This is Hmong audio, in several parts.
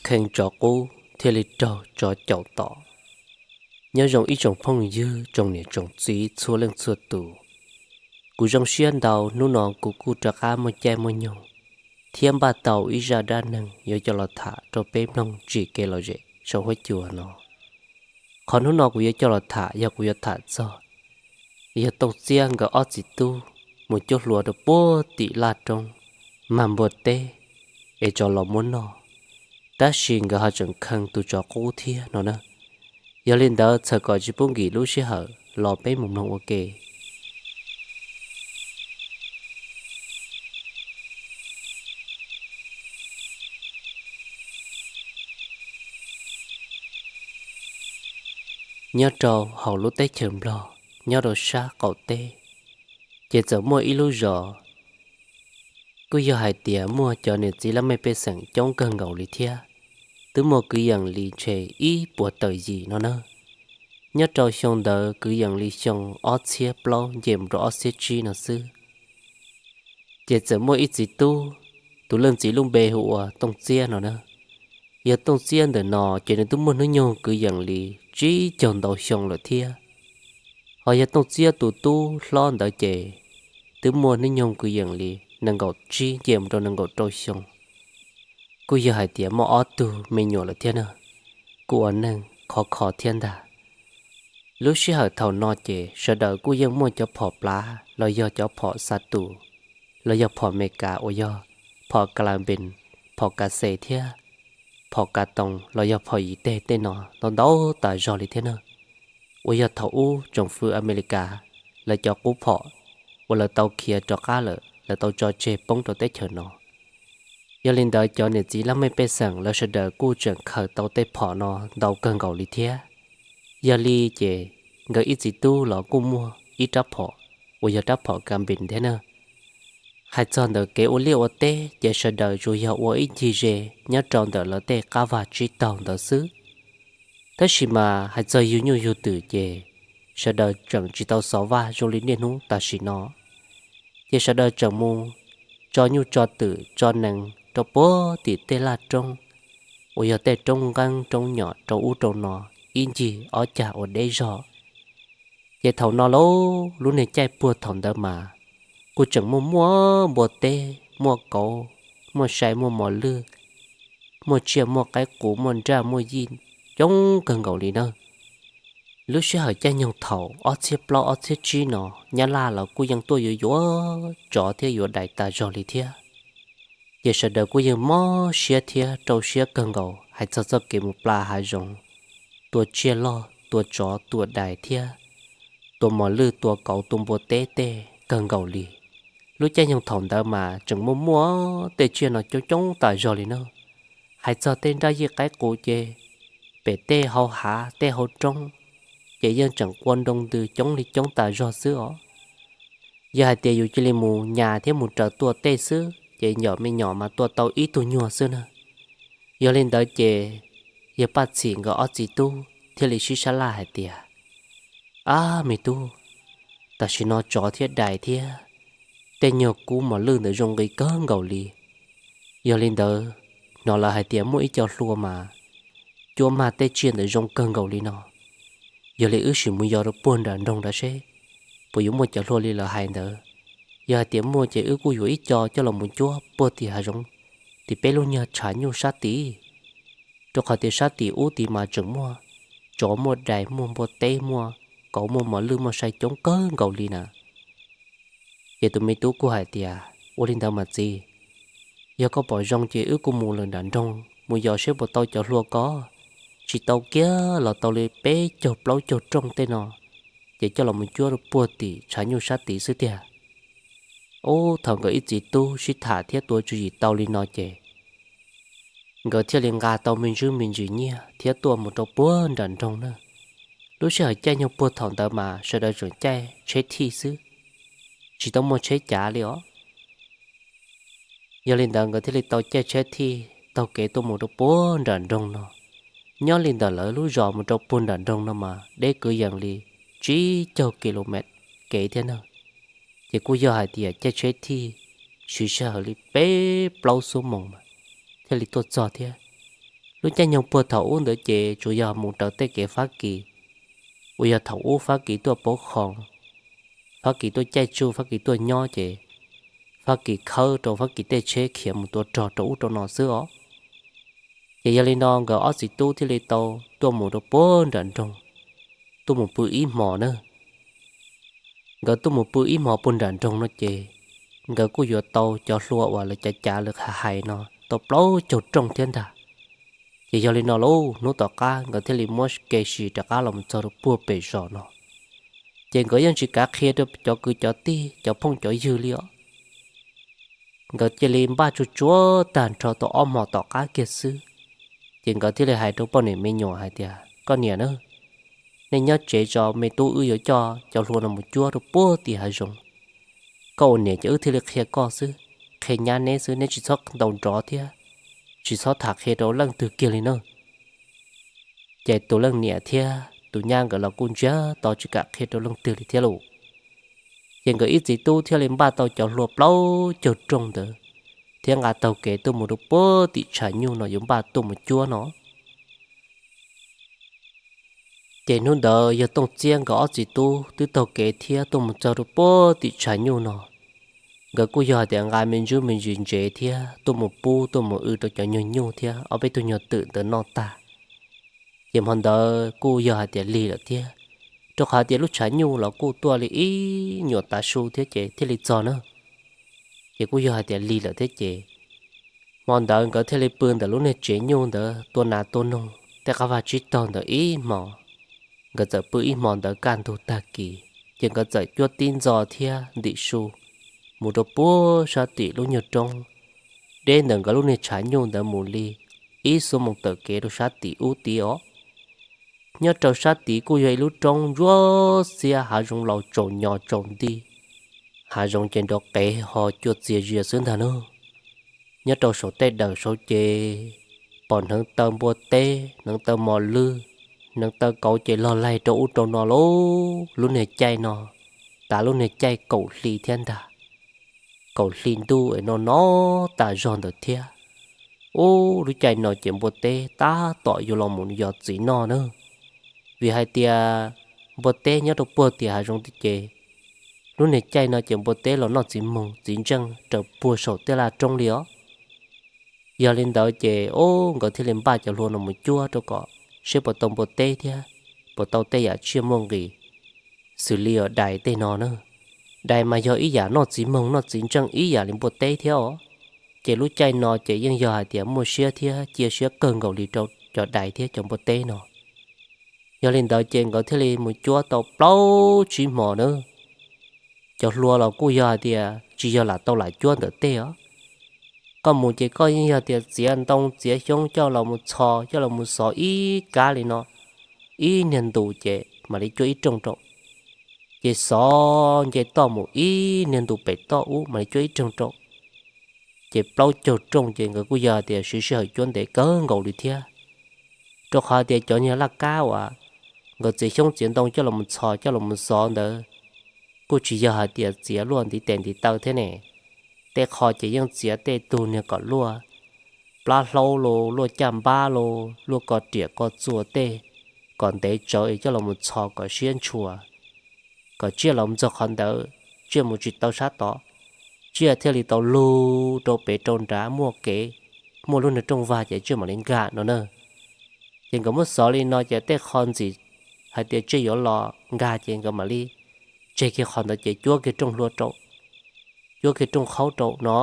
khee tsov qub thiaj li raug tsov caum tom. Nyob zoo ib tsoom phooj ywg tsoom niam tsoom txiv txhua leej txhua tus, kuv zoo siab ntau hnub no kuv kuj rov qab muaj caij muaj nyoog thiab npaj tau ib zaj dab neeg yuav coj los tham rau peb mloog tsim kev lom zem saum huab cua no. Qhov hnub no kuv yuav coj los tham yog kuv yuav tham txog yog Tooj Txiab nkawd ob txiv tub mus cuab hlua rau puag tim laj roob, mag npua teb es tsov los muab noj, tab sis nkawd ho tseem khee tus tsov qub thiab no na. Yog li ntawd txhawm kom tsis pub nkim lub sij hawm los peb mus mloog ua ke. Nyob rau hauv lub teb chaws Nplog, nyob rau sab qaum teb, ces txawm muaj ib lub zos kuj yog hais tias muaj cov niam txiv laj mej pej xeem coob kawg nkaus li thiab, twb muaj kwv yees li ntshe ib puas tawm yim no na. Nyob rau xyoo ntawd kwv yees li xyoo ob txhiab plaub nce mus rau ob txhiab tsib no xwb. Ces txawm muaj ib txiv tub, tus leej txiv lub npe hu ua Tooj Txiab no na. Yog Tooj Txiab ntawm no ces nws twb muaj hnub nyoog kwv yees li tsib caug ntau xyoo lawm thiab. Ho yog Tooj Txiab tus tub hlob ntawd ces twb muaj hnub nyoog kwv yees li nees nkaum tsib nce mus rau nees nkaum rau xyoo. Kuj yog hais tias muaj ob tug me nyuam lawm thiab na, kuj ua neej khov kho thiab ntag. Lub sij hawm thaum no ces sawv daws kuj yeej muaj cov phom plav los yog cov phom xa tus, los yog phom Amelikas uas yog phom Kalabes, phom Kas Xes thiab phom Kas Toos los yog phom Yim Teg tej no ntau ntau tas zog li thiab na. Uas yog thaum ub tsoom fwv Amelikas lawv cov qub phom uas lawv tau khiav rov qab lawm, lawv tau tso tseg poob rau teb chaws no. Yog li ntawd cov niam txiv laj mej pej xeem lawv sawv daws kuj tseem khaws tau tej phom no ntau kawg nkaus li thiab. Yog li ces nkawd ib txiv tub los kuj muaj ib rab phom uas yog rab phom Kalabes thiab na. Hais txog ntawm kev ua liaj ua teb ces sawv daws tsuas yog ua ib ncig ze nyob rau ntawm lawv tej qab vaj tsib taug ntawd xwb. Tab sis mas hais txog yug nyuj yug twm ces sawv daws tseem tsis tau xov vaj zoo li niaj hnub tam sim no. Ces sawv daws tseem mus tso nyuj tso twm tso nees rau puag tim tej laj roob uas yog tej roob nqeeb roob nyom rau ub rau no ib ncig ob cag ua deb zog. Ces thaum no lauj, lub niag caij puag thaum ntawd mas kuj tseem muaj muaj npua teb, muaj kauv, muaj sai, muaj mos lwj, muaj tsiaj, muaj qaib qus, muaj nraj, muaj yij coob kawg nkaus li na. Lub sij hawm caij nyoog thaum ob txhiab plaub ob txhiab tsib no, Nyab Laj los kuj yeej tuaj yuav yuav tsov thiab yuav dais tas zog li thiab. Ces sawv daws kuj yeej mob siab thiab rau siab kawg nkaus hais txog txoj kev mus pla hav zoov, tua tsiaj loj, tua tsov, tua dais thiab tua mos lwj, tua kauv, tua npua teb tej kawg nkaus li. Lub caij nyoog thaum ntawd mas tseem muaj muaj tej tsiaj no coob coob tas zog li na. Hais txog tej nraj yij qaib qus ces pem tej hau hav tej hau roob ces yeej tseem qua nroo ntws coob li coob tas zog xwb os. Yog hais tias yus cia li mus nyas thiab mus raws tua tej xwb ces nyom me nyom mas tua tau ib tug nyuag xwb na. Yog li ntawd ces yawg Paj Txhim nkawd ob txiv tub thiaj li sib sab laj hais tias, Ab me tub, tam sim no tsov thiab dais thiab tej nyuag kub mos lwj ntawd zoo nqi kawg nkaus li. Yog li ntawd, hnov lawv hais tias muaj ib co hlua mas cuab mag tej tsiaj ntawd zoo kawg nkaus li no. Yog li wb sim mus yos rau puag nram nroog nrad seb puas yuav muaj cov hlua li lawv hais ntawd. Yog hais tias muaj ces wb kuj yuav ib co coj los mus cuab puag tim hav zoov, tim peb lub nyuag tshav nyuj sab tid. Rau qhov tias sab tim ub tid mas tseem muaj tsov muaj dais muaj npua teb muaj kauv muaj mos lwj muaj sai coob kawg nkaus li na. Ces tus me tub kuj hais tias, Ua li ntawd mas txiv, yog koj pom zoo ces wb kuj mus lawm nram nroog mus yos seb puas tau cov hlua ko. Tsis tau kiag los tau li peb caug plaub caug rooj tej no, ces coj los mus cuab rau puag tim tshav nyuj sab tid xwb tiag. Ub, thaum nkawd ib txiv tub sib tham thiab tua tswv yim tau li no ces nkawd thiaj li nqa tau me ntsis me ntsis nyiaj thiab tuaj mus rau puag nram nroog na. Lub sij hawm caij nyoog puag thaum ntawd mas sawv daws tseem caij tsheb thij xwb, tsis tau muaj tsheb cav li os. Yog li ntawd nkawd thiaj li tau caij tsheb thij taug kev tuaj mus rau puag nram nroog no. Nyob li ntawm lawv lub zos mus rau puag nram nroog no mas deb kwv yees li tsib caug ki lo mev kev thiab na. Ces kuj yog hais tias caij tsheb thij siv sij hawm li peb plaub xuab moos mas thiaj li tuaj txog thiab. Lub caij nyoog puag thaum ub ntawd ces tsuas yog mus raws tej kev Fab Kis, uas yog thaum ub Fab Kis tuaj pov khoos, Fab Kis tuaj caij tsuj, Fab Kis tuaj nyob ces Fab Kis khawb rau Fab Kis tej tsheb khiav mus tua rog rau ub rau no xwb os. Ces yog li no nkawd ob txiv tub thiaj li tau tuaj mus rau puag nram nroog, tuaj mus pw ib hmos na. Nkawd tuaj mus pw ib hmos puag nram nroog no ces nkawd kuj yuav tau cov hlua uas lawv cav cav lawv hais hais no tau plaub caug rooj thiab ntag. Ces yog li no lauj, hnub tom qab nkawd thiaj li muab kev sim rov qab los mus txog rau puag pem zos no. Ces nkawd yeej tsis kav qhia rau cov kwv cov tij cov phooj cov ywg li os. Nkawd cia li npaj tsuag tsuag tag nrho tau ob hmos tom qab kiag xwb, ces nkawd thiaj li hais rau poj niam me nyuam hais tias, Koj niam na, nej nyob tsev tso, me tub wb yuav coj cov hlua no mus cuab rau puag tim hav zoov. Koj ua niam ces wb thiaj li qhia koj xwb, qhia nyab neb xwb, neb tsis txhob ntaus nrov thiab tsis txhob tham qhia rau leej twg kiag li na. Ces tus leej niam thiab tus nyab nkawd los kuj ntsiag to tsis kam qhia rau leej twg li thiab lauj. Ces nkawd ib txiv tub thiaj li npaj tau cov hlua plaub caug rooj ntawd thiab nqa taug kev tuaj mus rau puag tim tshav nyuj no yuav npaj tuaj mus cuab no. Ces hnub ntawd yawg Tooj Txiab nkawd ob txiv tub twb taug kev thiab tuaj mus txog rau puag tim tshav nyuj no. Nkawd kuj yog hais tias nqa me ntsuj me ntsis ntsev thiab tuaj mus pub tuaj mus w rau cov nyuag nyuj thiab ob peb tug nyuag twm ntawd noj tag. Ces hmo ntawd kuj yog hais tias lig lawm thiab, rau qhov tias lub tshav nyuj los kuj tuaj li ib nyuam tav su thiab ces thiaj li txog na. Ces kuj yog hais tias lig lawm thiab ces hmo ntawd nkawd thiaj li pw ntawm lub niag tsev nyuj ntawd tua nas tua noog tej qab vaj tsib taug ntawd ib hmos. Nkawd txawm pw ib hmos ntawd kaj ntug tag kis ces nkawd txawm cuab tib ntxo thiab ntim su mus rau puag sab tim lub nyuag roob deb ntawm nkawd lub niag tshav nyuj ntawd mus li ib xuab moos taw kev rau sab tim ub tid os. Nyob rau sab tid kuj yog ib lub roob ntsuab xiab, hav zoov laus tsaus nyos tsaus nti, hav zoov ces nrov qev ho cua txias zias xwb ntag nawb. Nyob rau saum tej dawm saud ces pom hneev taw npua teb, hneev taw mos lwj, hneev taw kauv ces log laig rau ub rau no lauj. Lub niag caij no, tav lub niag caij kaum hli thiab ntag, kaum hli ntuj es no no tas zog ntawd thiab. Ub, lub caij no ces npua teb tab tom yuav los mus yos txiv noj na, vim hais tias npua teb nyob rau puag tim hav zoov tid ces lub niag caij no ces npua teb los noj txiv moog txiv ntseej raws puag saum tej laj roob li os. Yog li ntawd ces ub, nkawd thiaj li npaj cov hlua no mus cuab rau kom seb puas tau npua teb thiab puas tau tej yam tsiaj muaj nqis xws li os dais tej no na. Dais mas yog ib yam noj txiv moog noj txiv ntseej ib yam li npua teb thiab os. Ces lub caij no ces yeej yog hais tias muaj siab thiab cia siab kawg nkaus li rau cov dais thiab cov npua teb no. Yog li ntawd ces nkawd thiaj li mus cuab tau plaub tsib hmos na. Cov hlua los kuj yog hais tias tsis yog lam tau lam cuab ntawm tej os. Koj mus ces koj yeej yog tias txiav ntoo txiav xyoob coj los mus txhos coj los mus xov ib kab li no, ib niag ntus ces mam li cuab ib rooj rau. Ces xov nce toj mus ib niag ntus pem toj ub mam li cuab ib rooj rau. Ces plaub caug rooj ces nkawd kuj yog hais tias siv sij hawm cuab ntev kawg nkaus li thiab. Rau qhov tias cov niag laj kab uas nkawd txiav xyoob txiav ntoo coj los txhos coj los xov ntawd kuj tsis yog hais tias txiav luaj ntiv tes ntiv taw thiab ne. Tej qho ces yeej txiav tej tug niag kom luaj plab hlaub los luaj caj npab los luaj ko riam ko txuas tej kom ntev tsawv es coj los txhos kom siab ntshua, kom tsiaj los ntxog qhov ntawd, tsiaj mus tsis tau sab tod, tsiaj thiaj li tau lug rau pem rau nrad muaj kev, muaj lub niag rooj vag ces tsiaj mam li nkag no na. Ces nkawd muab xov li no ces tej qho ntxim hais tias tsiaj yuav los nkag ces nkawd mam li tseg kiag qhov ntawd ces cuab kiag rooj hlua rau, cuab kiag rooj qhaub rau no.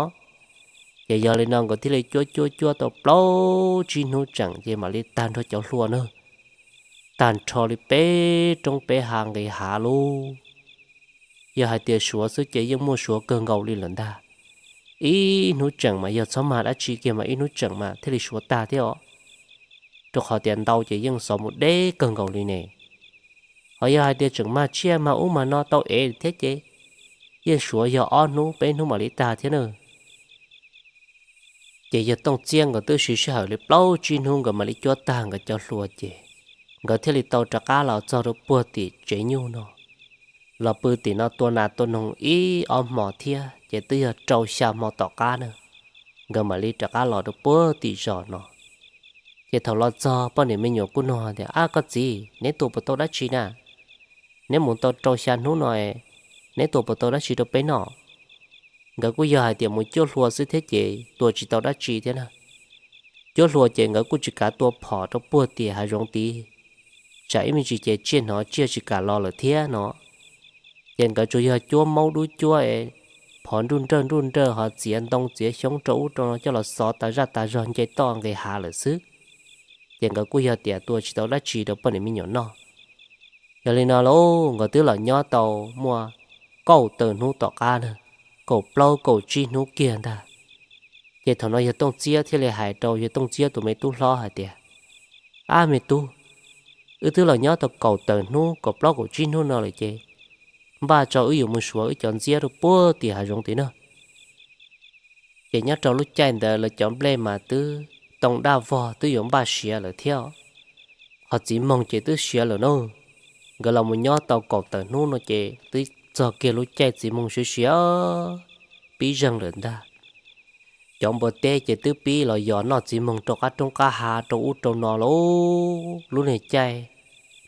Ces yog li no nkawd thiaj li cuab cuab cuab tau plaub tsib hnub tseem ces mam li tag nrho cov hlua na. Tag nrho li peb roob peb hav nqis hav lauj. Yog hais tias suav xwb ces yeej muaj suav kawg nkaus li lawm ntag. Ib hnub tseem mas yog txhob mag dab tsi kiag mas ib hnub tseem mas thiaj li suav tag thiab os. Rau qhov tias ntau ces yeej xov mus deb kawg nkaus li ne. Ho yog hais tias tseem mag tsiaj mag ub mag no tau ev thiab ces yeej suav yog ob hnub peb hnub mam li tag thiab na. Ces yawg Tooj Txiab nkawd twb siv sij hawm li plaub tsib hnub nkawd mam li cuab tag nkawd cov hlua ces nkawd thiaj li tau rov qab los txog rau puag tim tsev nyuj no, los pw tim no tua nas tua noog ib ob hmo thiab ces twb yog rau xya hmo tom qab na, nkawd mam li rov qab los rau puag tim zos no. Ces thaum los txog poj niam me nyuam kuj nug tias, Ab koj txiv, neb tua puas tau dab tsi na? Neb mus tau rau xya hnub no, neb tua puas tau dab tsi rau peb noj? Nkawd kuj yog hais tias mus cuab hlua xwb thiab ces tua tsis tau dab tsi thiab na. Cuab hlua ces nkawd kuj tsis kav tua phom rau puag tim hav zoov tid, tsam ib me ntsis ces tsiaj hnov tsiaj tsis kam los lawm thiab no. Ces nkawd tsuas yog cuab maub dub cuab es phov nruj nrawj nruj nrawj ho txiav ntoo txiav xyoob rau ub rau no coj los xov tas zaj tas zog nce toj nqis hav lawm xwb. Ces nkawd kuj yog tias tua tsis tau dab tsi rau poj niam me nyuam noj. Yog li no lauj, nkawd twb los nyob tau muaj kaum tawm hnub tom qab na, kaum plaub kaum tsib hnub kiag ntag. Ces thaum no yawg Tooj Txiab thiaj li hais rau yawg Tooj Txiab tus me tub hlob hais tias, Ab me tub, wb twb los nyob tau kaum tawm hnub kaum plaub kaum tsib hnub no lawm ces npaj tso wb yuav mus suav wb cov ntxiab rau puag tim hav zoov tid na. Ces nyob rau lub caij ntawd lawv cov nplej mas twb too daj vog twb yuav npaj siav lawm thiab. Qhov txiv moog ces twb siav lawm na. Nkawd los mus nyob tau kaum tawm hnub no ces twb txog kiag lub caij txiv moog siav siav pib zeeg lawm ntag. Cov npua teb ces twb pib los yos noj txiv moog rau qab roob qab hav rau ub rau no lauj. Lub niag caij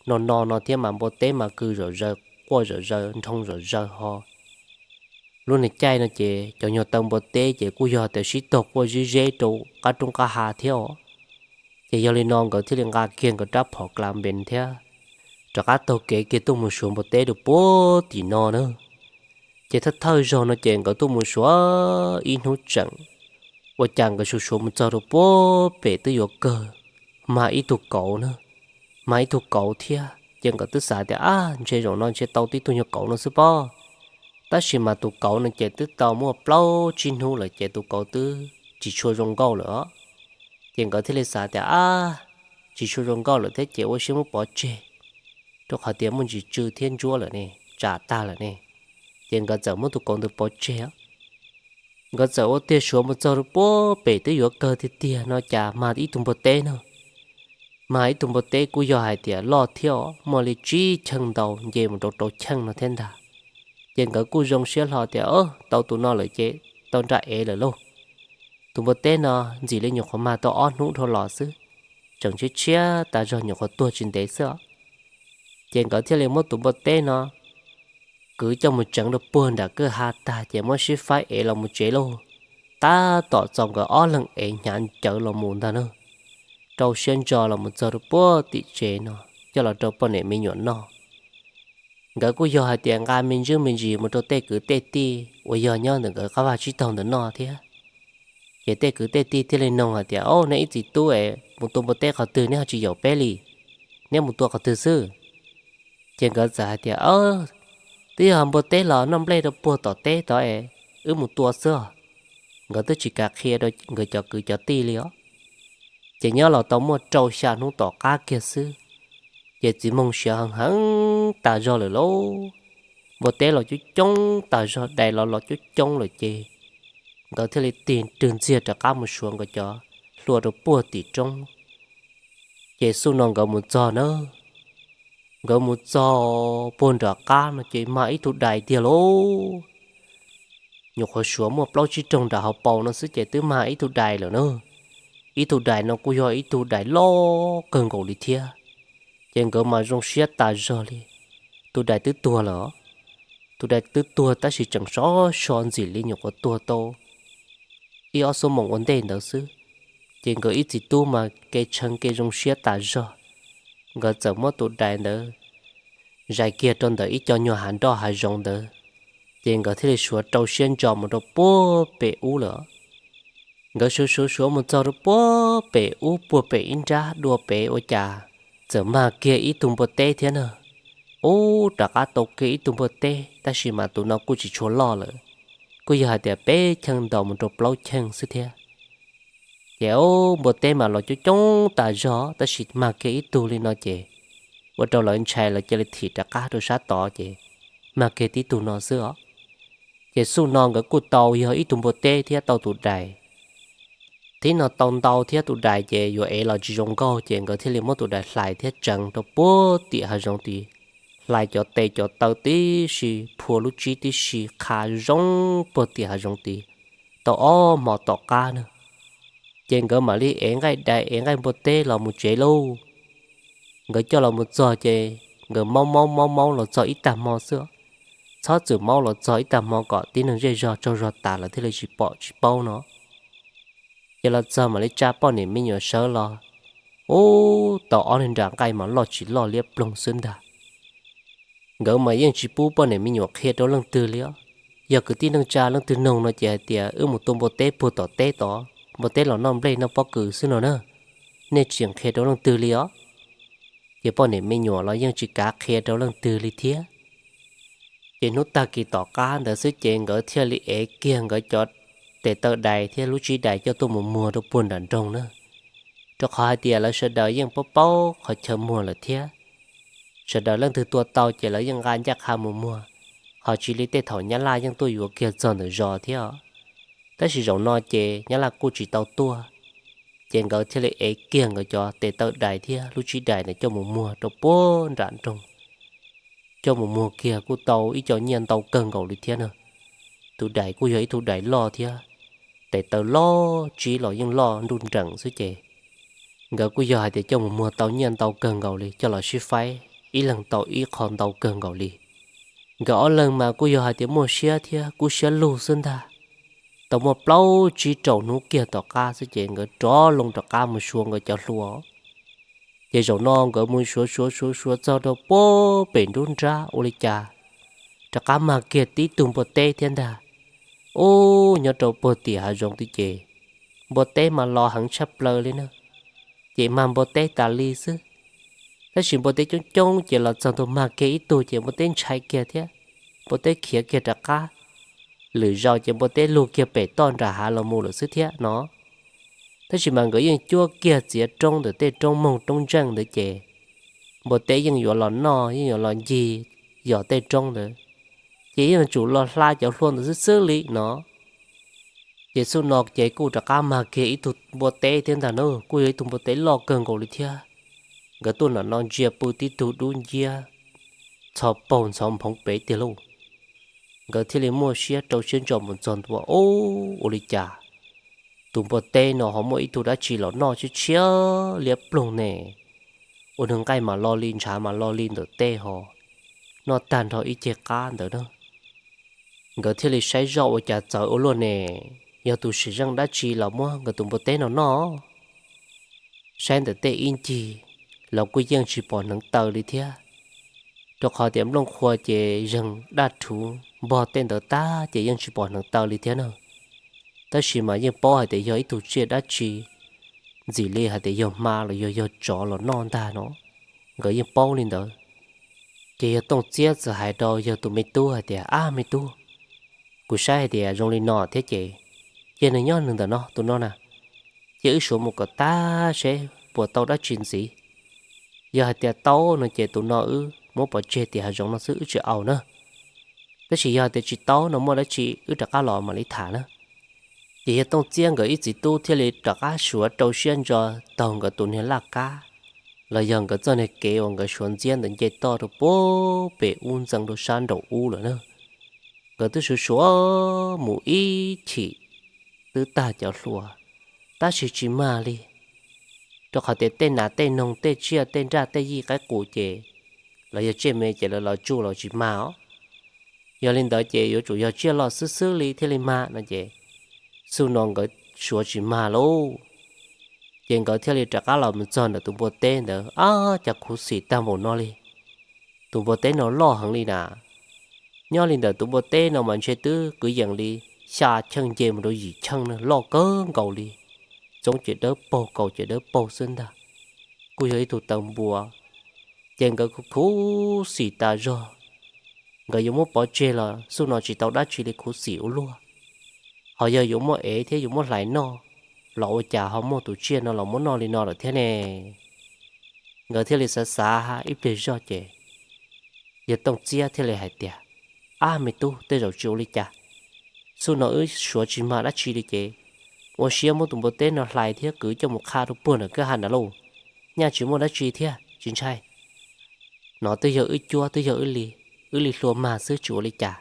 no no no thiab mas npua teb mas kws zom zaws quaj zom zaws nroo zom zaws ho. Lub niag caij no ces cov nyuag taw npua teb ces kuj yog tias sib tog quaj zib zeb rau qab roob qab hav thiab os. Ces yog li no nkawd thiaj li nqa kiag nkawd rab phom klas npees thiab rov qab taug kev kiag tuaj mus suav npua teb rau puag tim no na. Ces thawj thawj zaug no ces nkawd tuaj mus suav ib hnub tseem, ua cas nkawd suav suav mus txog rau puag pem twb yuav kawg, mag ib tug kauv na, mag ib tug kauv thiab ces nkawd twb xav tias ab ntshe zaum no ntshe tau tib tug nyuag kauv no xwb pob. Tab sis mas tus kauv no ces twb tau muaj plaub tsib hnub lawm ces tus kauv twb tsis tshua zoo nkauj lawm os. Ces nkawd thiaj li xav tias ab, tsis tshua zoo nkauj lawm thiab ces ua siab muab pov tseg, rau qhov tias muaj ntsis tsw thiab ntsuab lawm ne, tsam tag lawm ne. Ces nkawd txawm muab tus kauv ntawd pov tseg. Nkawd txawm ua tiag suav mus txog rau puag pem twb yuav kawg tiag tiag no cas mag ib tug npua teb no. Mag ib tug npua teb kuj yog hais tias loj thiab os, muaj li tsib cheej ntau nce mus rau rau cheej no thiab ntag. Ces nkawd kuj zoo siab hlo tias tau tus no lawm ces tau nra ev lawm lauj. Tus npua teb no ntxim li nyuam qhuav mag tau ob hnub dhau los xwb, tseem tshiab tshiab tas zog nyuam qhuav tuag tsis ntev xwb os. Ces nkawd thiaj li muab tus npua teb no kwv coj mus tseev rau puag nram kwj ha tag ces muab sib faib ev los mus tsev lauj. Tab tom txaus nkawd ob leeg ev hnyav ncawv los mus ntag na, rau siab ntso los mus txog rau puag tim tsev no coj los rau poj niam me nyuam noj. Nkawd kuj yog hais tias nqa me ntsis me ntsis mus rau tej kwv tej tij uas yog nyob ntawm nkawd qab vaj tsib taug ntawm no thiab. Ces tej kwv tej tij thiaj li noog hais tias, Au, neb ib txiv tub es mus tua npua teb qhov twg neb ho tsis yaum peb li? Neb mus tua qhov twg xwb? Ces nkawd txawm hais tias, Twb yog npua teb los noj nplej rau puag tom teb tod es wb mus tua xwb os. Nkawd twb tsis kam qhia rau nkawd cov kwv cov tij li os. Ces nyob los tau muaj rau xya hnub tom qab kiag xwb, ces txiv moog siav heev heev tas zog lawm lauj. Npua teb los coob coob tas zog, dais los los coob coob lawm ces nkawd thiaj li tig rwg ntxiag rov qab mus suav nkawd cov hlua rau puag tim roob. Ces xub no nkawd mus txog na, nkawd mus txog puag nram qab no ces mag ib tug dais tiag lauj. Nyuam qhuav suav muaj plaub tsib rooj nram hauv paus no xwb ces twb mag ib tug dais lawm na. Ib tug dais no kuj yog ib tug dais loj kawg nkaus li thiab. Ces nkawd mas zoo siab tas zog li. Tus dais twb tuag lawm, tus dais twb tuag tab sis tseem sov so ntxim li nyuam qhuav tuag tau ib ob xuab moos ua ntej ntawd xwb. Ces nkawd ib txiv tub mas kev tshee kev zoo siab tas zog, nkawd txawm muab tus dais ntawd zais kiag rau ntawm ib co nyuag hav nroj hav zoov ntawd, ces nkawd thiaj li suav rau siab ntso mus rau puag pem ub lawm. Nkawd suav suav suav mus txog rau puag pem ub puag pem ib nrab dua pem ua cas txawm mag kiag ib tug npua teb thiab na. Ub, rov qab tau kiag ib tug npua teb tab sis mas tus no kuj tsis tshua loj lawm, kuj yog hais tias peb cheej ntaus mus rau plaub cheej xwb thiab. Ces ub, npua teb mas los coob coob tas zog tab sis mag kiag ib tug li no ces ua rau lawv ntshai lawv cia li thim rov qab rau sab tod ces mag kiag tib tug no xwb os. Ces xub no nkawd kuj tau yog ib tug npua teb thiab tau tus dais. Thib no tau ntau thiab tus dais ces yuav ev los tsis zoo nkauj ces nkawd thiaj li muab tus dais hlais thiab tseev rau puag tim hav zoov tid. Hlais cov tes cov taw tib si, phua lub tsib tib si qha zoo puag tim hav zoov tid tau ob hmo tom qab na. Ces nkawd mam li ev nqaij dais ev nqaij npua teb los mus tsev lauj. Nkawd coj los mus txog ces nkawd maub maub maub maub los txog ib tag hmo xwb, txhob txwm maub los txog ib tag hmo kom tib neeg zej zog tsaug zog tas lawv thiaj li tsis pom tsis paub no. Ces los txog mam li tsa poj niam me nyuam sawv los, ub, tau ob niag nra nqaij mas loj tsis loj liab ploog xwb ntag. Nkawd mas yeej tsis pub poj niam me nyuam qhia rau leej twg li os. Yog kwv tij neej tsa leej twg noog no ces hais tias wb mus tua npua teb puag tom teb tod, npua teb los noj nplej noj pob kws xwb no na, nej tsis qhia rau leej twg li os. Ces poj niam me nyuam los yeej tsis kav qhia rau leej twg li thiab. Ces hnub tag kis tom qab ntawd xwb ces nkawd thiaj li ev kiag nkawd cov tes taw dais thiab lub tsib dais coj tuaj mus muag rau puag nram nroog na, rau qhov hais tias lawv sawv daws yeej paub paub qhov chaw muag lawm thiab. Sawv daws leej twg tua tau ces lawv yeej nqa ncaj qha mus muag, ho tsis li tej thaum nyab laj yeej tuaj yuav kiag txog ntawm zos thiab. Tab sis zaum no ces nyab laj kuj tsis tau tuaj, ces nkawd thiaj li ev kiag nkawd cov tes taw dais thiab lub tsib dais ntawd coj mus muag rau puag nram nroog. Coj mus muag kiag kuj tau ib co nyiaj ntau kawg nkaus li thiab na. Tus dais kuj yog ib tug dais loj thiab, tes taw loj tsib los yeej loj nruj nreem xwb ces nkawd kuj yog hais tias coj mus muag tau nyiaj ntau kawg nkaus li, coj los sib faib ib leeg tau ib qho ntau kawg nkaus li. Nkawd ob leeg mas kuj yog hais tias muaj siab thiab kub siab lug xwb ntag. Tau muaj plaub tsib rau hnub kiag tom qab xwb ces nkawd rov loo rov qab mus xyuas nkawd cov hlua. Ces zaum no nkawd mus xyuas xyuas xyuas xyuas txog rau puag pem nruab nrab ua li cas rov qab mag kiag tib tug npua teb thiab ntag. Ub, nyob rau puag tim hav zoov tid ces npua teb mas los heev tshaj plaws li na, ces mag npua teb tas li xwb. Tab sis npua teb coob coob ces los txog ntua mag kiag ib tug ces npua teb ntshai kiag thiab, npua teb khiav kiag rov qab. Lwm zaus ces npua teb lug kiag pem toj nram hav los mus lawm xwb thiab no. Tab sis mas nkawd yeej cuab kiag txiav roob ntawm tej roob moog roob ntseej ntawd ces npua teb yeej yuav los noj yeej yuav los ncig yos tej roob ntawd, ces yeej tsum los hla cov hlua ntawd xwb xwb li no. Ces xub no ces kuj rov qab mag kiag ib tug npua teb thiab ntag na, kuj yog ib tug npua teb loj kawg nkaus li thiab. Nkawd tuaj nram no ntsia pw tib tug dub nciab txho paug ntxhov nphoov pem tiag lauj. Nkawd thiaj li muaj siab rau siab ntso mus txog ntua, ub, ua li cas tus npua teb no ho muaj ib tug dab tsi los noj tshiab tshiab liab ploog ne, ua nws nqaij mam lo li ntshav mam lo li ntawm tej ho noj tag nrho ib ceg qab ntawd na. Nkawd thiaj li saib zoj ua cas txawv ua luaj ne, yog tus sim zeej dab tsi los muab nkawd tus npua teb no noj. Saib ntawm tej ib ncig los kuj yeej tsis pom hneev taw li thiab, rau qhov tias nplooj qhua ces zeeg daj rhuv npog tej ntawd tag ces yeej tsis pom hneev taw li thiab na. Tab sis mas yeej paub hais tias yog ib tug tsiaj dab tsi, ntxim li hais tias yog hma los yog yog tsov los noj ntag no, nkawd yeej paub li ntawd. Ces yawg Tooj Txiab txawm hais rau yawg tus me tub hais tias, ab me tub, kuv saib hais tias zoo li no thiab ces cia nws nyob nws ntawm no tus no na, cia wb suav mus kom tag seb puas tau dab tsi ntxiv. Yog hais tias tau no ces tus no wb muab pov tseg tim hav zoov no xwb wb tsis au na. Tab sis yog hais tias tsis tau no muaj dab tsi wb rov qab los mam li tham na. Ces yawg Tooj Txiab nkawd ib txiv tub thiaj li rov qab suav rau siab ntso taug nkawd tus niag laj kab los yog nkawd txoj niag kev uas nkawd suav ntxiab ntawd nce toj rau puag pem ub ntxeev rau sab nraum ub lawm na. Nkawd twb suav suav mus ib chim twb tag cov hlua, tab sis tsis mag li, rau qhov tias tej nas tej noog tej tsiaj tej nraj tej yij qaib qus ces los yog tsiaj me ces lawv los tsuj los tsis mag os. Yog li ntawd ces yuav tsum yog tsiaj loj xwb xwb li thiaj li mag no ces xub no nkawd suav tsis mag lauj. Ces nkawd thiaj li rov qab los mus txog ntawm tus npua teb ntawd, ab, cas khuv xim tag npaum no li. Tus npua teb no loj heev li na. Nyob li ntawm tus npua teb no mas ntshe twb kwv yees li xya cheej nce mus rau yim cheej na, loj kawg nkaus li. Txoob ces dawb paug, kaus ces dawb paug xwb ntag. Kuj yog ib tug taw npua, ces nkawd khuv xim tas zog. Nkawd yuav muab pov tseg los xub no tsis tau dab tsi li, khuv xim ua luaj. Ho yog yuav muab ev thiab yuav muab hlais noj los ua cas ho muaj tus tsiaj no los muab noj li no lawm thiab ne? Nkawd thiaj li xav xav ib pliag zog ces yawg Tooj Txiab thiaj li hais tias, ab me tub, tej zaum tsis ua li cas. Xub no wb suav tsis mag dab tsi li ces ua siab muab tus npua teb no hlais thiab kwv coj mus qha rau puag nram kwj ha nrad lauj. Nyaj tsis muaj dab tsi thiab tsis ntshai. No twb yog wb cuab twb yog wb li, wb li hlua mag xwb tsis ua li cas.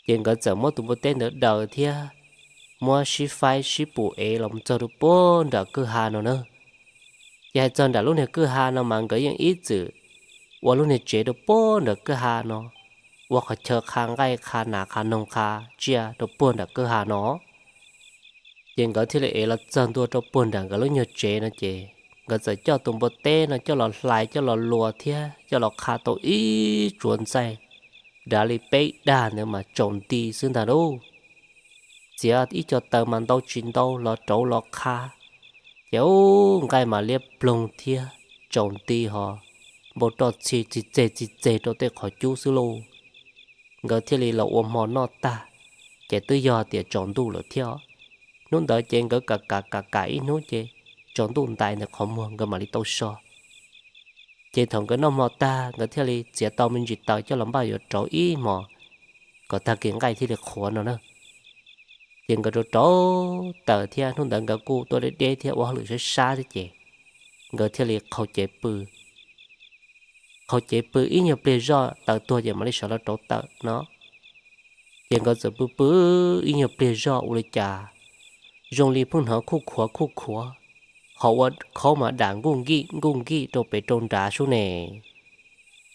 Ces nkawd txawm muab tus npua teb ntawd daws thiab muab sib faib sib pum ev los txog rau puag nram kwj ha no na. Ces hais txog nram lub niag kwj ha no mas nkawd yeej ib txwm ua lub niag tsev rau puag nram kwj ha no, ua qhov chaw qha nqaij qha nas qha noog qha tsiaj rau puag nram kwj ha no. Ces nkawd thiaj li ev los txog ntua rau puag nram nkawd lub nyuag tsev no ces nkawd txawm coj tus npua teb no coj los hlais coj los luas thiab coj los qha tau ib tsuav ntxaij dav li peb dag ntawd mas tsaus nti xwb ntag lauj. Txiav ib co taws mas ntau tsis ntau los rauv los qha, ces ub nqaij mas liab ploog thiab tsaus nti ho npau roj txhi txi txeg txi txeg rau tej qhov cub xwb lauj. Nkawd thiaj li los ua hmo noj tag, ces twb yog tias tsaus ntuj lawm thiab. Hnub ntawd ces nkawd kam kam kam kam ib hnub ces tsaus ntuj ntais ntawm qhov muag nkawd mam li tau so. Ces thaum nkawd noj hmo tag nkawd thiaj li txiav tau me ntsis taws coj los npaj yuav rauv ib hmos kom tag kis nqaij thiaj li qhuav no na. Ces nkawd rauv rauv taws thiab hnub ntawd nkawd kuj tuaj deb deb thiab ua hauj lwm sab sab thiab ces nkawd thiaj li qhau cev pw. Qhau cev pw ib nyuag pliag zoj taws tuag ces mam li sawv los rauv taws no. Ces nkawd txawm pw pw ib nyuag pliag zoj ua li cas zoo li pheej hnov khuj khuav khuj khuav, ho ua khaub mas dam nkuj nkij nkuj nkij rau pem rau nrad sub ne.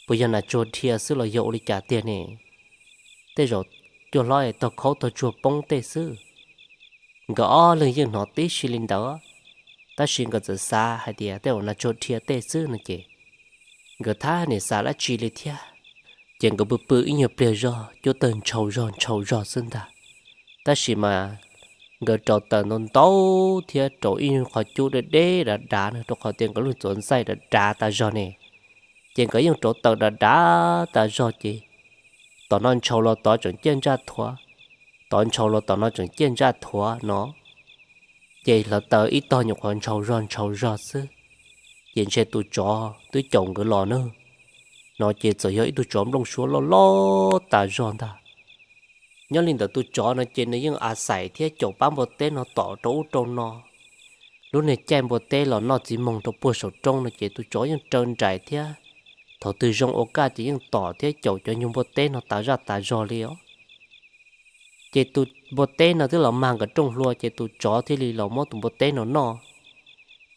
Puas yog nas tsuag dhia xwb los yog ua li cas tiag ne? Tej zaum cua hlob es tog khaub tog tsuag poob tej xwb. Nkawd ob leeg yeej hnov tib si li ntawd, tab sis nkawd txawm xav hais tias tej zaum nas tsuag dhia tej xwb no ces nkawd thab niam xav dab tsi li thiab. Ces nkawd pw pw ib nyuag pliag zog cub tawg ntshaus zog ntshaus zog xwb ntag. Tab sis mas nkawd rauv taws ntau ntau thiab rauv ib nyuag qhov cub deb deb dav dav no rau qhov tias nkawd lub txuas ntxaij dav dav tas zog ne. Ces nkawd yeej rauv taws dav dav tas zog ces tom no ntshaus los tod tseem ciaj ntsaj thuav, tod ntshaus los tom no tseem ciaj ntsaj thuav no. Ces hlawv taws ib tog nyuam qhuav ntshaus zog ntshaus zog xwb, ces ntshe tus tsov twb caum nkawd los na. No ces txawm yog ib tug tsov nplooj suab loj loj tas zog ntag. Nyob li ntawd tus tsov no ces nws yeej a xais thiab caum pab npua teb no tom rau ub rau no. Lub niag caij npua teb los noj txiv moog rau puag saum roob no ces tus tsov yeej raws nraim thiab, thaum twg zoo ua kaj ces yeej tom thiab caum cov nyuag npua teb no tas zaj tas zog li os. Ces tus npua teb no twb los mag nkawd rooj hlua ces tus tsov thiaj li los muab tus npua teb no noj.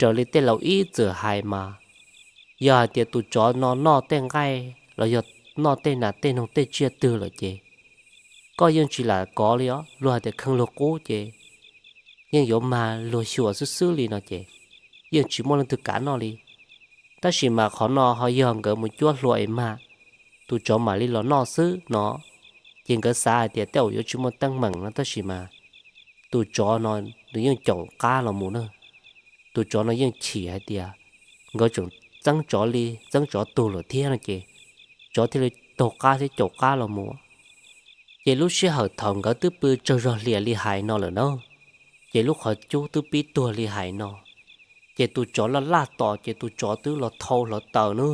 Raws li tej laus ib txwm hais mas, yog hais tias tus tsov no noj tej nqaij los yog noj tej nas tej noog tej tsiaj twg lawm ces koj yeej tsis lam kov li os. Luag hais tias kheej luag qub ces yeej yuav mag luag xyuas xwb xwb li no ces yeej tsis muaj leej twg kav noj li. Tab sis mas qhov no ho yog nkawd mus cuab hlua es mag, tus tsov mam li los noj xwb no. Ces nkawd xav hais tias tej zaum yuav tsis muaj teeb meem no tab sis mas tus tsov no nws yeej caum qab los mus na. Tus tsov no yeej chim hais tias nkawd tseem txeeb tsov li txeeb tsov tug lawm thiab no ces tsov thiaj li taug qab thiab caum qab los mus. Ces lub sij hawm thaum nkawd twb pw tsaug zog hlias li hais no lawm na, ces lub qhov cub twb pib tuag li hais no, ces tus tsov laj laj tos ces tus tsov twb los thau hlawv taws na.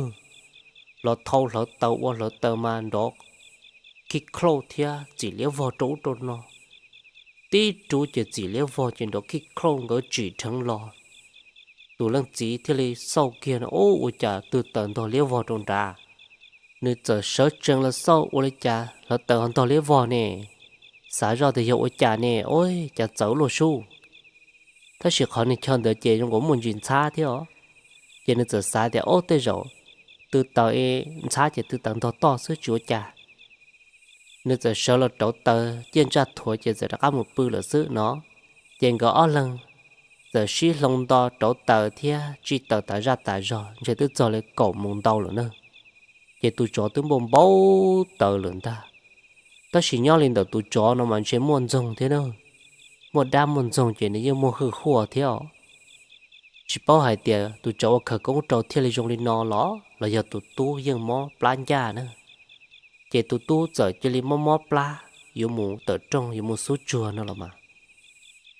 Los thau hlawv taws ua hlawv taws mas nrov khij khlauj thiab txim liab vog rau ub rau no. Tib rub ces txim liab vog ces nrov khij khlauj nkawd tsim dheev los. Tus leej txiv thiaj li xauj kiag no, ub, ua cas twg taws ntog liab vog rau nrad. Nws txawm sawv tsees los xauj ua li cas hlawv taws ho ntog liab vog ne. Xav zoj tias yog ua cas ne, ua cas txawv luaj sub. Tab sis qhov niag chaw ntawd ces zoo nkaus muaj ntsis ntxhab thiab os. Ces nws txawm xav tias, ob, tej zaum twg taws ntxhab ces twg taws ntog toj xwb tsis ua cas. Nws txawm sawv los rauv taws ciaj ntsaj thuav ces txawm rov qab mus pw lawm xwb no. Ces nkawd ob leeg txawm sib hloov nto rauv taws thiab tsij taws tas zaj tas zog ntshe twb txog li kaum moos ntau lawm na. Ces tus tsov twb npau npau taws lawm ntag. Tab sis nyob li ntawm tus tsov no mas ntshe muaj ntxoog thiab na, muaj dab muaj ntxoog ces nws yeej muaj hwj huaj thiab os. Tsis paub hais tias tus tsov ua khawv koob rau thiaj li zoo li no los los yog tus tub yeej mob plab ncaj na. Ces tus tub txawm cia li mob mob plab yuav mus tawm rooj yuav mus xub tsuag no los mas.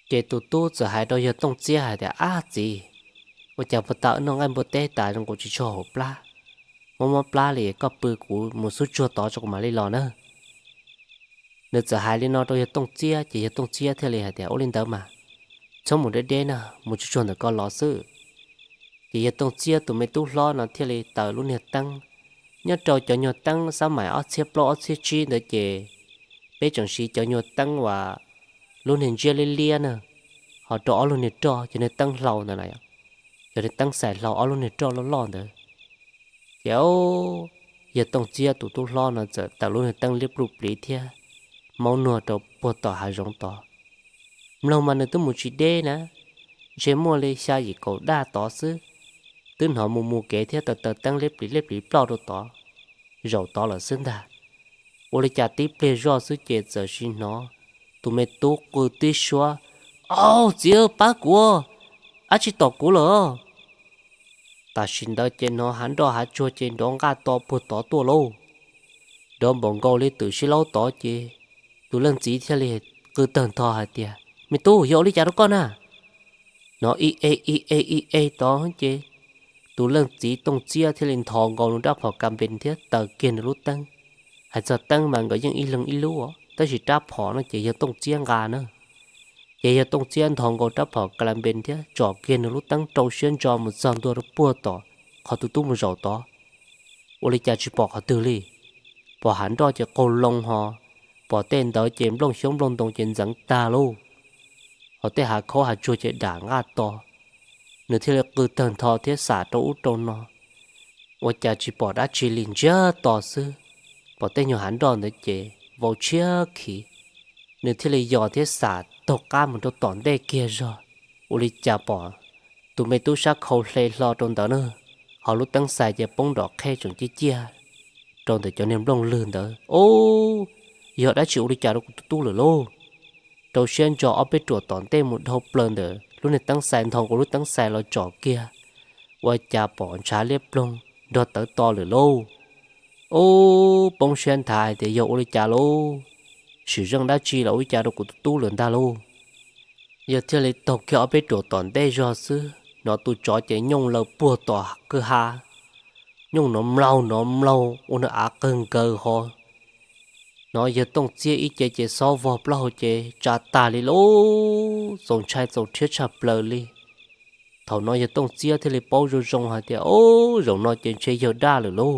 Ces tus tub txawm hais rau yawg Tooj Txiab hais tias, ab txiv, ua cas puag ta wb noj nqaij npua teb tas zoo nkaus tsis tshua haum plab, mob mob plab li, koj pw kuv mus xub tsuag tod tso kuv mam li los na. Nws txawm hais li no rau yawg Tooj Txiab ces yawg Tooj Txiab thiaj li hais tias, ua li ntawd mas txhob mus deb deb na, mus tsuag tsuag ntawm ko los xwb. Ces yawg Tooj Txiab tus me tub hlob no thiaj li taws lub niag teeb. Nyob rau cov nyuag teeb xab mais ob txhiab plaub ob txhiab tsib ntawd ces peb tseem siv cov nyuag teeb uas lub niag ntsiab liab liab na, ho rau ob lub niag roj, cov niag teeb hlau ntawd na, cov niag teeb xais hlau ob lub niag roj loj loj ntawd. Ces yawg Tooj Txiab tus tub hlob no txawm taws lub niag teeb liab pluj pliv thiab maub nuag rau puag tom hav zoov tod. Mloog mas nws twb mus tsis deb na, ntshe muaj li xya yim kaum daj tod xwb, twb hnov mus mus kev thiab taws taws teeb liab pliv liab pliv ploj rau tod, zaum tod lawm xwb ntag. Ua li cas tib pliag zoj xwb ces txawm sim hnov tus me tub qw tib suab: Au txiv, pab kuv, dab tsi tom kuv lawm? Tam sim ntawd ces hnov hav nroj hav tsuag ces nrov nqaj to puag tod tuaj lauj. Nrov npaum nkaus li twm sib laub tod ces tus leej txiv thiaj li qw tawg ntho hais tias: Me tub, yog ua li cas rau koj na? Hnov ib e ib e ib e tod ces tus leej txiv Tooj Txiab thiaj li nthos nkaus nws rab phom ka npe thiab taws kiag nws lub teeb. Hais txog teeb mas nkawd yeej ib leeg ib lub, tab sis rab phom no ces yawg Tooj Txiab nqa na. Ces yawg Tooj Txiab nthos nkaus rab phom ka la npe thiab tsom kiag nws lub teeb rau siab ntso mus txog ntua rau puag tom qhov tus tub mus zaum tod. Ua li cas tsis pom qhov twg li. Pom hav nroj ces qaug loo ho, pom tej ntawd ces nplooj xyoob nplooj ntoo ces ntxeev tag lauj, ho tej hav khaub hav tsuag ces dam nqaj to. Nws thiaj li qw tawg ntho thiab xam rau ub rau no, ua cas tsis pom dab tsi li ntsiag to xwb. Pom tej nyuag hav nroj ntawd ces vau tshiab khiv. Nws thiaj li yos thiab xam taug qab mus rau tom ntej kiag zog, ua li cas pom tus me tub sab khau hle hlo rau ntawd na, ho lub teeb xais ces poob nrom qhej tseem ciaj ciaj rau ntawm cov niag nplooj lwg ntawd. Ub, yog dab tsi ua li cas rau kuv tus tub lawm lauj? Rau siab ntso ob peb ruam tom ntej mus dhau plaws ntawm lub niag teeb xais, nthos nkaus lub teeb xais los tsom kiag, ua cas pom ntshav liab ploog nrog tawv to lawm lauj. Ub, poob siab nthav hais tias yog ua li cas lauj, sim zeej dab tsi los ua li cas rau kuv tus tub lawm ntag lauj. Yog thiaj li taug kiag ob peb ruam tom ntej zog xwb, hnov tus tsov ces nyooj laws puag tom kwj ha, nyooj nrov mlaug nrov mlaug ua nws av qawg nkaws ho. Hnov yawg Tooj Txiab ib ce ces xob vog plaub hau ces tsa tag li lauj, txaus ntshai txaus rhiab tshaj plaws li. Thaum no yawg Tooj Txiab thiaj li paub zoo zoo hais tias, Ub, zaum no ces ntshe yawg daj lawm lauj.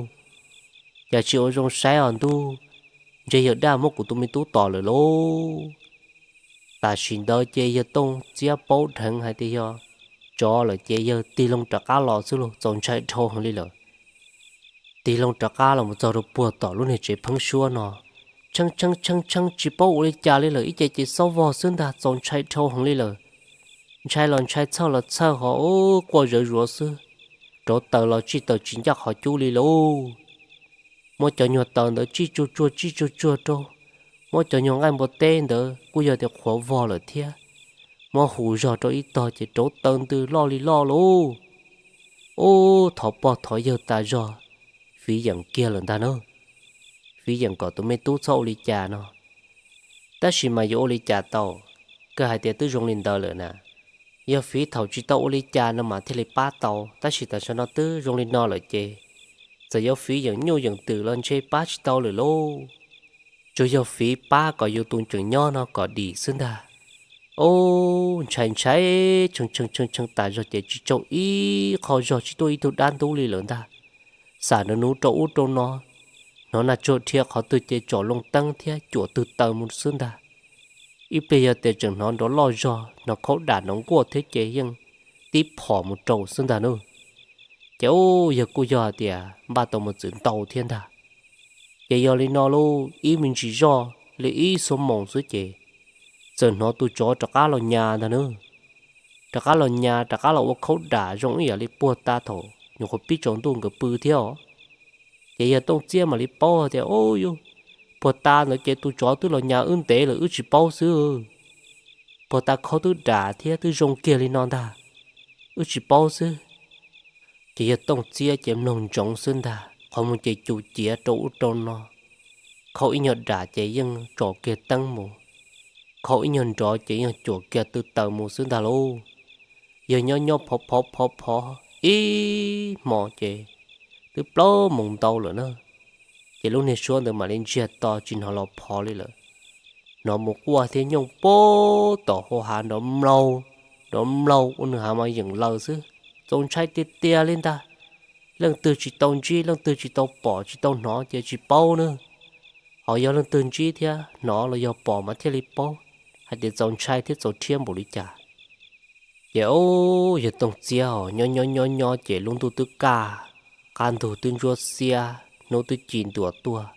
Cas tsis ua zoo saib os ntuj, ntshe yawg daj muab kuv tus me tub tom lawm lauj. Tam sim ntawd ces yawg Tooj Txiab paub dheev hais tias yog tsov lawm ces yawg tig loo rov qab los xwb lauj, txaus ntshai dhau heev li lawm. Tig loo rov qab los mus txog rau puag tom lub niag tsev pheeb suab no, tshee tshee tshee tshee tsis paub ua li cas li lawm, ib ce ces xob vog xwb ntag, txaus ntshai dhau heev li lawm. Ntshai los ntshai txhawj los txhawj ho, ub, quaj zawv zuav xwb. Rauv taws los tsij taws tsis ncaj qhov cub li lauj. Muab cov nyuag taws ntawd tsij tsuag tsuag tsij tsuag tsuag rau, muab cov nyuag nqaij npua teb ntawd kuj yog tias qhuav vog lawm thiab, muab hu zog rau ib tog ces rauv taws ntws loj li loj lauj. Ub, thov pog thov yawg tas zog, fiv yeem kiag lawm ntag na. Fiv yeem kom tus me tub txhob ua li cas no. Tab sis mas yuav ua li cas tau, kawg hais tias twb zoo li ntawd lawm na. Yog fiv thaum tsis tau ua li cas no mas thiaj li pab tau, tab sis tam sim no twb zoo li no lawm ces txawm yuav fiv yeem nyuj yeem twm los ntshe pab tsis tau lawm lauj. Tsuas yog fiv pab kom yus tus tseem nyob no kom dim xwb ntag. Ub, ntshai ntshai tshee tshee tshee tshee tas zog ces tsis tsaug ib qho zog, tsis tuaj ib tug dab ntub li lawm ntag. Xam nws nuv rau ub rau no, hnov nag tsuag dhia qhov twg ces tsom loo teeb thiab cuam twg taws mus xwb ntag. Ib pliag yog tias tseem hnov nrov loj zog, hnov khaub dam nrov nkuaj thiab ces yeej tib phom mus rau xwb ntag nawb. Ces ub, yog kuj yog hais tias npaj tau mus txwm ntau thiab ntag. Ces yog li no lauj, ib me ntsis zoj li ib xuab moos xwb ces txawm hnov tus tsov rov qab los nyas ntag nawb. Rov qab los nyas, rov qab los ua khaub dam zoo ib yam li puag ta thaum nyuam qhuav pib tsaus ntuj nkawd pw thiab os. Ces yawg Tooj Txiab mam li paub tias, Ub, puag ta ntawd ces tus tsov twb los nyas wb ntev lawm wb tsis paub xwb. Puag ta khaub twb dam thiab twb zoo kiag li no ntag, wb tsis paub xwb. Ces yawg Tooj Txiab ces mloog ntsoov xwb ntag, qhov muag ces cum ciav rau ub rau no. Khaub ib nyuag dam ces yeej tsom kiag teeb mus, khaub ib nyuag nrov ces yeej cuam kiag twg taws mus xwb ntag lauj. Yawg nyob nyob phov phov phov phov ib hmo ces twb plaub moos ntau lawm na. Ces lub niag suab ntawd mam li ntsiag to tsis hnov los phov li lawm. Hnov mus quaj thiab nyooj pab tom hau hav nrov mlaug, nrov mlaug ua nws hav mas yeem laws xwb. Txaus ntshai tiag tiag li ntag. Leej twg tsis tau ntsib, leej twg tsis tau pom tsis tau hnov ces tsis paub na. Ho yog leej twg ntsib thiab hnov los yog pom mas thiaj li paub hais tias txaus ntshai thiab txaus rhiab npaum li cas. Ces ub, yawg Tooj Txiab os, nyob nyob nyob nyob ces lub ntuj twb kaj, qab ntug twb ntsuab xiab, hnub twb ci ntua tuaj,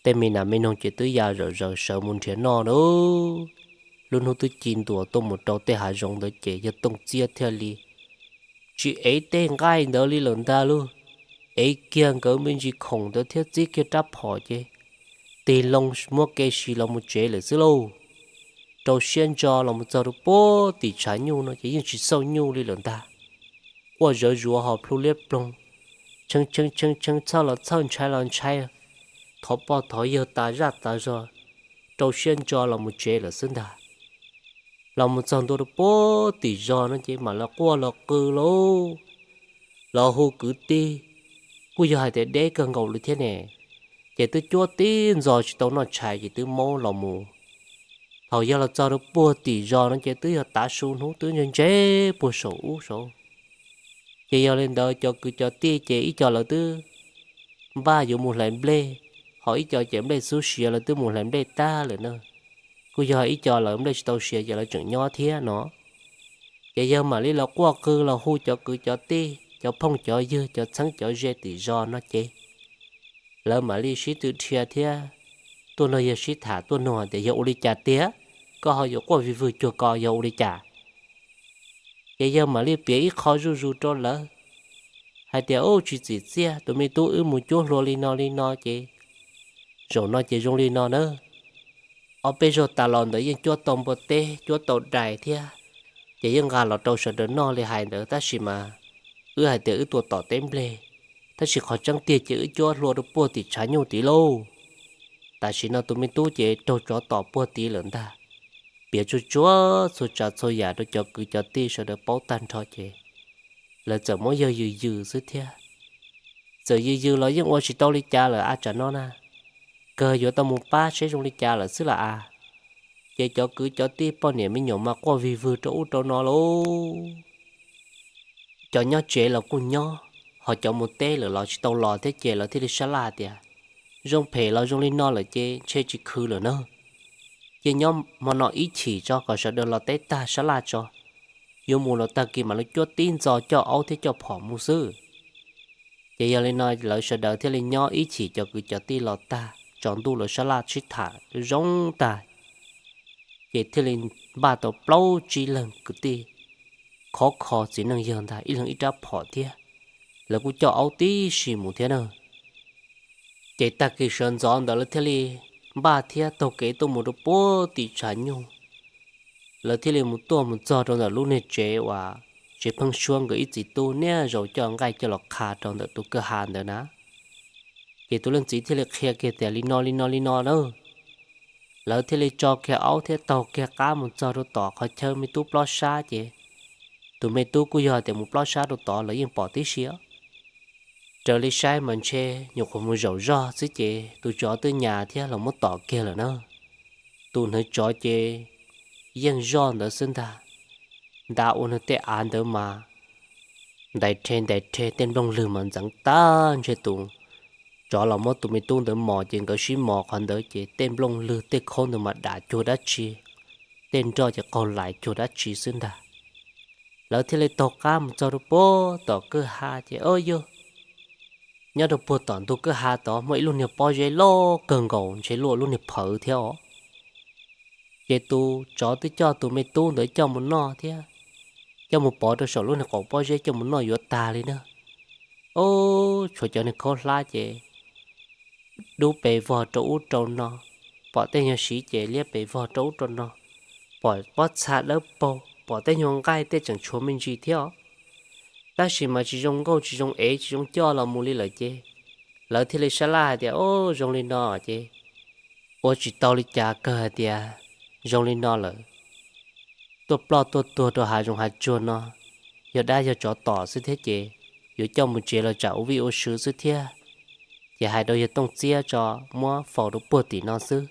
tej me nas me noog ces twb ya zawm zaws sawv mus nrhiav noj na. Lub hnub twb ci ntua tuaj mus rau tej hav zoov ntawd ces yawg Tooj Txiab thiaj li tsis ev tej nqaij ntawd li lawm ntag lauj. Ev kiag nkawd me ntsis khoom ntawd thiab txib kiag rab phom ces tig loo muab kev si los mus tsev lawm xwb lauj. Rau siab ntso los mus txog rau puag tim tshav nyuj no ces yeej tsis xauj nyuj li lawm ntag. Quaj zawv zuav ho plhu liab ploog, tshee tshee tshee tshee, txhawj los txhawj, ntshai los ntshai, thov poj thov yawg tas zaj tas zog, rau siab ntso los mus tsev lawm xwb ntag. Los mus txog ntua rau puag tim zos no ces mam los quaj los qw lauj, los hu kwv tij, kuj yog hais tias deb kawg nkaus li thiab ne, ces twb cuab tib ntxo tsis tau noj tshais ces twb maub los mus. Thaum yog los txog rau puag tim zos no ces twb yog tav su hnub twb ntse ntse puag saum ub saud. Ces yog li ntawd cov kwv cov tij ces ib co lawv twb npaj yuav mus hlais nplej, ho ib co ces nplej xub siav lawv twb mus hlais nplej tag lawm na. Kuj yog ib co lawv nplej tsis tau siav ces lawv tseem nyob thiab no. Ces yawg mam li los quaj qw los hu cov kwv cov tij, cov phooj cov ywg, cov txheeb cov ze tim zos no ces lawv mam li sib tw dhia thiab tuaj nrog yawg sib tham tuaj nug hais tias yog ua li cas tiag, koj ho yuav quaj vig vwg cuag ko yog ua li cas? Ces yawg mam li piav ib qho zuj zus rau lawv hais tias, ub, tsis txim txiaj, tus me tub wb mus cuab hlua li no li no ces zaum no ces zoo li no na. Ob peb zaug tas los ntawd yeej cuab tau npua teb, cuab tau dais thiab, ces yeej nqa los rau sawv daws noj li hais ntawd, tab sis mas wb hais tias wb tuaj tom teb nplej, tab sis qhov tseeb tiag ces wb cuab hlua rau puag tim tshav nyuj tid lauj. Tam sim no tus me tub ces raug tsov tom puag tid lawm ntag. Piav tsuag tsuag txhua tsav txhua yam rau cov kwv cov tij sawv daws paub tag nrho ces lawv txawm muab yawg yws yws xwb thiab. Txawm yws yws los yeej ua tsis tau li cas lawm a tsam no na, kawg yuav tau mus pab seb zoo li cas lawm xwb las as. Ces cov kwv cov tij poj niam me nyuam mas quaj vig vwg rau ub rau no lauj. Cov nyob tsev los kuj nyob, ho cov mus teb lawm los tsis tau los thiab ces lawv thiaj li sab laj tias, zoo phem los zoo li no lawm ces ntshe tsis khwv lawm na. Ces nyob hmo no ib chim tso kom sawv daws los teb tag sab laj tso, yuav mus los tag kis mam li cuab tib ntxo coj aub thiab coj phom mus xwb. Ces yog li no lawv sawv daws thiaj li nyob ib chim cov kwv cov tij los tag tsaus ntuj lawv sab laj sib tham zoo tag, ces thiaj li npaj tau plaub tsib leeg kwv tij khov kho txiv neej yawg ntag, ib leeg ib rab phom thiab. Lawv kuj coj aub tib si mus thiab na. Ces tag kis sawv ntxov ntawd lawv thiaj li npaj thiab taug kev tuaj mus rau puag tim tshav nyuj. Lawv thiaj li mus tuaj mus txog rau ntawm lub niag tsev uas tsev pheeb suab nkawd ib txiv tub niaj zaus coj nqaij coj los qha rau ntawm tus kwj ha ntawd na. Ces tus leej txiv thiaj li qhia kiag tias li no li no li no na. Lawv thiaj li tso kiag aub thiab taug kiag qab mus txog rau tom qhov chaw me tub plob sab ces tus me tub kuj yog tias mus plob sab rau tod lawv yeej pom tib si. Raws li saib mas ntshe nyuam qhuav mus zaum zog xwb ces tus tsov twb nyas thiab los muab tom kiag lawm na. Tus hneev tsov ces yeej zoj ntawd xwb ntag, nta ua nws tej av ntawd mas ntais rhe ntais rhe tej nplooj lwg mas ntxeev tag ntshe tus tsov los muab tus me tub ntawd mos ces nkawd sib mos qhov ntawd ces tej nplooj lwg tej khaub ntawd mas dam cuag dab tsi, tej nroj ces qaug lais cuag dab tsi xwb ntag. Lawv thiaj li taug qab mus txog rau puag tom kwj ha ces o yog nyob rau puag tom ntug kwj ha tod muaj ib lub niag pob zeb loj kawg nkaus ntshe luaj lub niag phawv thiab os. Ces tus tsov twb coj tus me tub ntawd coj mus noj thiab, coj mus pov rau saum lub niag qaum pob zeb coj mus noj yuav tag li na. Ob, tshuav cov niag khaub hlab ces dub pes vog rau ub rau no, pom tej nyuag siv ces liab pes vog rau ub rau no, pom pob txha dawb paug, pom tej nyuag nqaij tej tseem tshuav me ntsis thiab os. Tab sis mas tsis zoo nkauj tsis zoo ev tsis zoo coj los mus li lawm ces lawv thiaj li sab laj hais tias, o, zoo li no ces ua tsis tau li cas kawg hais tias zoo li no lawm. Tuaj ploj tuaj tuag rau hav zoov hav tsuag no, yog dab yog tsov tom xwb thiab ces yuav coj mus tsev los tsam ua vij ua sw xwb thiab. Ces hais rau yawg Tooj Txiab tso muab faus rau puag tim no xwb.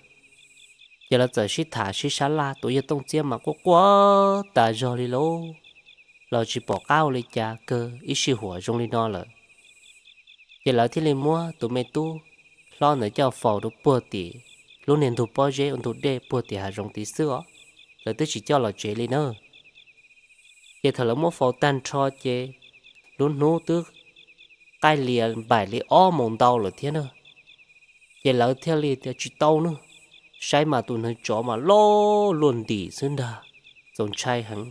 Ces lawv txawm sib tham sib sab laj, tus yawg Tooj Txiab mas quaj quaj tas zog li lauj, los tsis pom qab ua li cas kawg ib sij huam zoo li no lawm. Ces lawv thiaj li muab tus me tub hlob ntawd coj faus rau puag tim lub niag ntug pob zeb ua ntug dej puag tim hav zoov tid xwb os. lawv twb tsis coj los tsev li na. Ces thaum lawv muab faus tag nrho ces lub hnub twb qaij lias npaim li ob moos ntau lawm thiab na. Ces lawv thiaj li tias tsis tau na, saib mas tus niag tsov mas loj luaj ntim xwb ntag, txaus ntshai heev.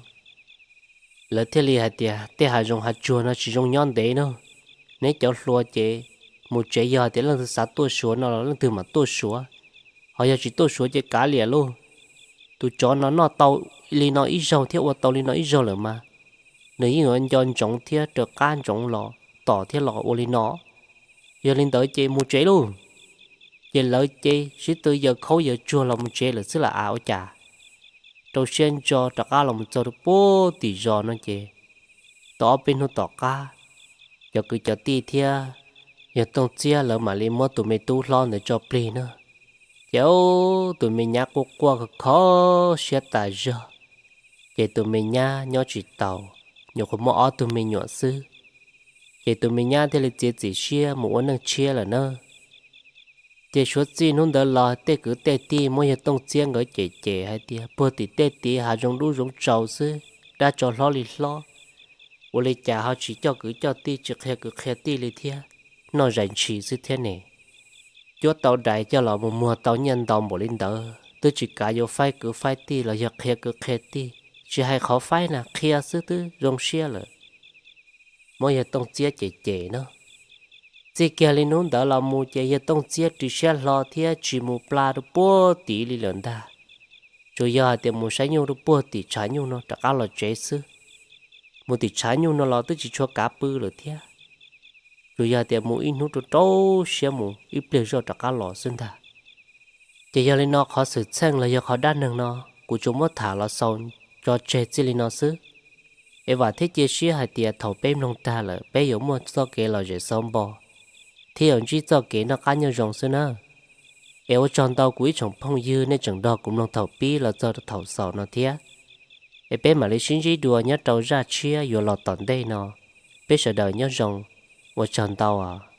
Lawv thiaj li hais tias tej hav zoov hav tsuag no tsis zoo nyob ntev na. Neb cov hluas ces mus tsev, yog hais tias leej twg xav tuaj suav no los leej twg mam tuaj suav, ho yog tsis tuaj suav ces kav liam lauj. Tus tsov no noj tau li no ib zaug thiab ua tau li no ib zaug lawm mas nws yeej yuav nco ntsoov thiab raws qab ntsoov los tom thiab los ua li no. Yog li ntawd ces mus tsev lauj. Ces lawv ces sib tw yaws khaub yaws tsuag los mus tsev lawm xwb lam av ua cas. Rau siab ntso rov qab los mus txog rau puag tim zos no ces tau ob peb hnub tom qab, cov kwv cov tij thiab yawg Tooj Txiab lawv mam li muab tus me tub hlob ntawd tso plig na. Ces tus me nyab quaj quaj kho kho siab tas zog. Ces tus me nyab nyob tsis taus, nyuam qhuav muaj ob tug me nyuam xwb. Ces tus me nyab thiaj li txiav txim siab mus ua neej tshiab lawm na. Ces suav txij hnub ntawd los tej kwv tej tij muab yawg Tooj Txiab nkawd cem cem hais tias puag tim tej tid hav zoov dub zoov tsaus xwb, dab tsov hlob li hlob, ua li cas ho tsis coj kwv coj tij, tsis qhia kwv qhia tij li thiab, noj zais ntshis xwb thiab ne. Cuab tau dais coj los mus muag tau nyiaj ntau npaum li ntawd twb tsis kav yuav faib kwv faib tij los yog qhia kwv qhia tij, tsis hais qhov faib na, qhia xwb twb zoo siab lawm. Muab yawg Tooj Txiab cem cem na. Txij kiag li hnub ntawd los mus ces yawg Tooj Txiab ris siab hlo thiab tsis mus pla rau puag tid li lawm ntag. Tsuas yog hais tias mus saib nyuj rau puag tim tshav nyuj no rov qab los tsev xwb. Mus tim tshav nyuj no los twb tsis tshua kav pw lawm thiab. Tsuas yog hais tias mus ib hnub rau rau siab mus ib pliag zoj rov qab los xwb ntag. Ces yog li no qhov xwm txheej los yog qhov dab neeg no kuv tsuas muab tham los xaus tso tseg txij li no xwb. Es vam thiab cia siab hais tias thaum peb mloog tag lawm peb yuav muaj txoj kev lom zem xauv npo thiab yuav ntsib txoj kev noj qab nyob zoo xwb nawb. Es ua tsaug ntau kuv ib tsoom phooj ywg nej tseem nrog kuv mloog thaum pib los txog rau thaum xaus no thiab. Es peb mam li sib ntsib dua nyob rau zaj tshiab yuav los tom ntej no. Peb sawv daws nyob zoo, ua tsaug ntau os.